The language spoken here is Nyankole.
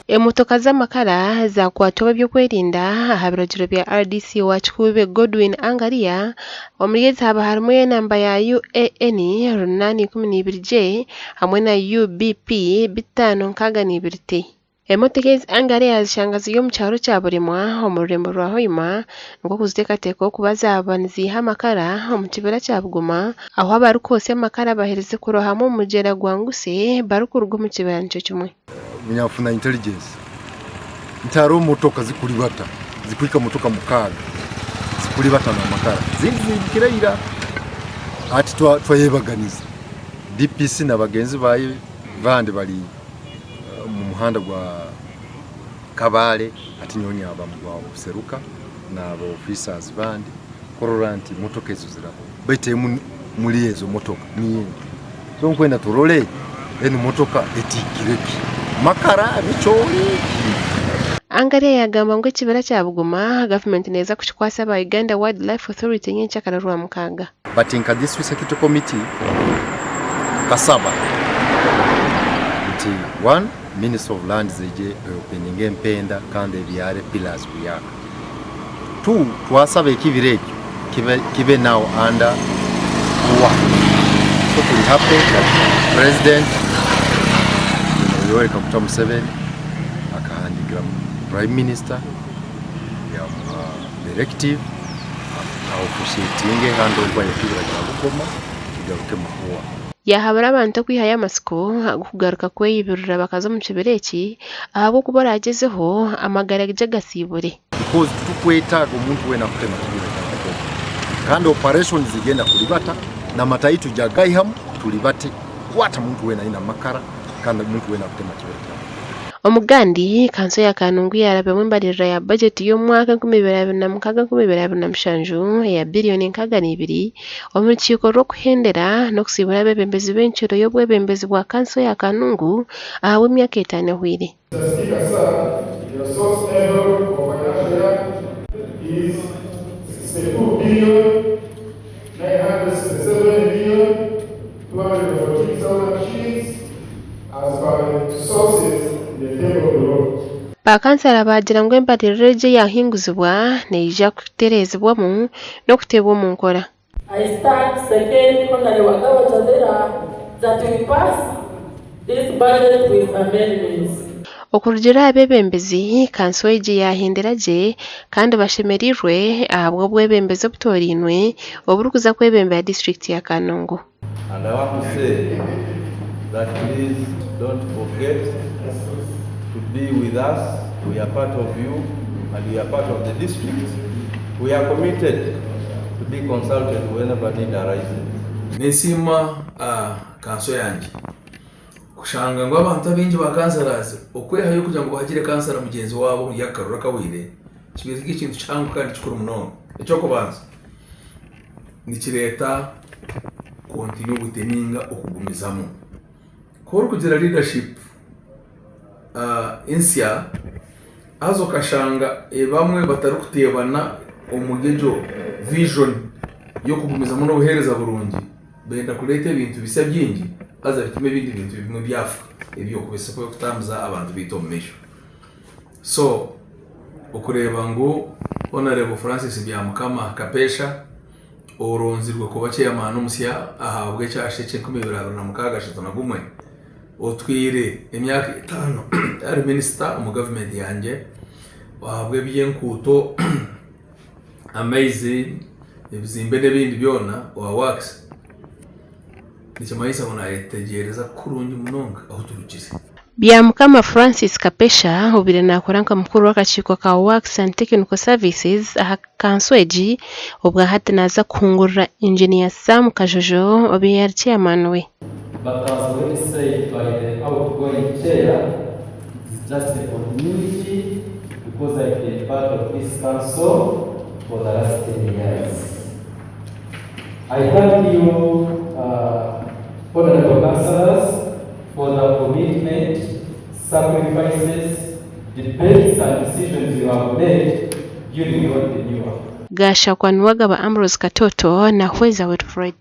Emotoka z'amakara zaakwatwa ab'ebyokwerinda aha biragiro bya RDC owa Kikuube Godwin Angaria. Omuri ezi haaba harimu enamba ya UAN 812J hamwe na UBP 562T. Emotoka ezi Angaria yaazishanga ziri omu kyaro kya Buremwa omu rurembo rwa Hoima nikwo kuziteekateekaho kuba zaaba niziiha amakara omu kibira kya Bugoma ahu abarikwotsya amakara baherize kurohamu omu mugyera gwa Nguse barikuruga omu kibira nikyo kimwe. Munyafuna intelligence nti hariho motoka zikuribata zikuhika motoka mukaaga zikuribata n'amakara zindi zihikire ira hati twayebaganiza DPC na bagenzi baye bandi bari omu muhanda gwa Kabale hati nyowe nyaba mu gwa Buseruka n'aba officers bandi kurora nti motoka ezo ziraho baitu emu muri ezo motoka niyo egi so nkwenda turore enu motoka etiikire ki makara bicoori ki. Angaria yagamba ngu ekibira kya Bugoma gavumenti neeza kukikwasa aba Uganda Wildlife Authority nyenkyakara Orwamukaaga. But nka District Security Committee tukasaba nti one Ministry of Lands eije eopeninge empenda kandi ebyare pillars buyaka. Two twasaba ekibira ekyo kibe, kibe now under UWA. So turi happy that President General Yoweri Kaguta Museveni akahandikira Prime Minister yamuha directive Officiatinge handover y'ekibira kya Bugoma kigaruke Mahuwa. Yaahabura abantu okwihayo amatsiko ag'okugaruka kweyibirira bakaza omu kibira eki ahabw'okuba oragyezeho amagara gye gasiibure. Because titukwetaaga omuntu weena kutema kibira kya Bugoma kandi operation zigenda kuribata n'amatayi tugya gaihamu turibate kwata muntu weena aine amakara kandi omuntu weena akutema kibira kya Bugoma. Omugandi, Kanso ya Kanungu yaarabyamu embaririra ya bajeti y'omwaka 2026-2027 eya biriyoni 62 omu rukiiko rw'okuhendera n'okusiibura abeebembezi b'enkiro y'obwebembezi bwa kanso ya Kanungu ahabw'emyaka etaano ehweire. Mister Speaker Sir, your source envelope for financial year is 62 billion 967 million 214,000 shillings as per the sources in the table below. Ba kansara baagira ngu embaririra egi eyaahinguzibwa neija kutereezibwamu n'okuteebwa omu nkora. I stand second Honourable Agaba Chavera that we pass this budget with amendments. Okurugiirira aha beebembezi, kanso egi yaahendera gye kandi bashemereirwe ahabw'obwebembezi obutoorainwe oburikuza kwebembera disiturikiti ya Kanungu. And I want to say that please don't forget to be with us. We are part of you and we are part of the district. We are committed to be consulted whenever need arises. Ninsiima kanso yangye kushanga ngu abantu abaingi ba councillors okwehayo kugira ngu bahagire kansara mugyenzi waabo omuri aka karuru akahweire kibaire kiri ekintu kihango kandi kikuru munonga. Eky'okubanza nikireeta continuity ninga okugumizamu. Ku orikugira leadership ensya haza okashanga bamwe batarikuteebana omuri egyo vision y'okugumizamu n'obuheereza burungi, Benda kureeta ebintu bisya bingi haza bitume ebindi bintu bimwe byafa eby'okubaasa kutambuza abantu baitu omu maisho. So okureeba ngu Honourable Francis Byamukama Kapesha oronzirwe kuba chairman omusya ahabw'ekyasha eky'enkumi ibiri abiri na mukaaga ashatu na gumwe otwire emyaka etaano ari minisita omu gavumenti yangye ahabw'eby'enkuuto amaizi, ebizimbe n'ebindi byona owa works nikimanyisa ngu nayetegyereza kurungi munonga ahu turugire. Byamukama Francis Kapesha obaire nakora nka mukuru w'akakiiko ka Works and Technical Services aha kanso egi, obwahati naaza kuhungurira Engineer Sam Kajojo obaire ari chairman we. But as already said by the outgoing chair, it is just a continuity because I've been part of this council for the last 10 years. I thank you, honorable councillors, for the commitment, sacrifices, debates and decisions you have made during your tenure. Gashakwa Nuwagaba Ambrose Katoto na Hweza Wilfred.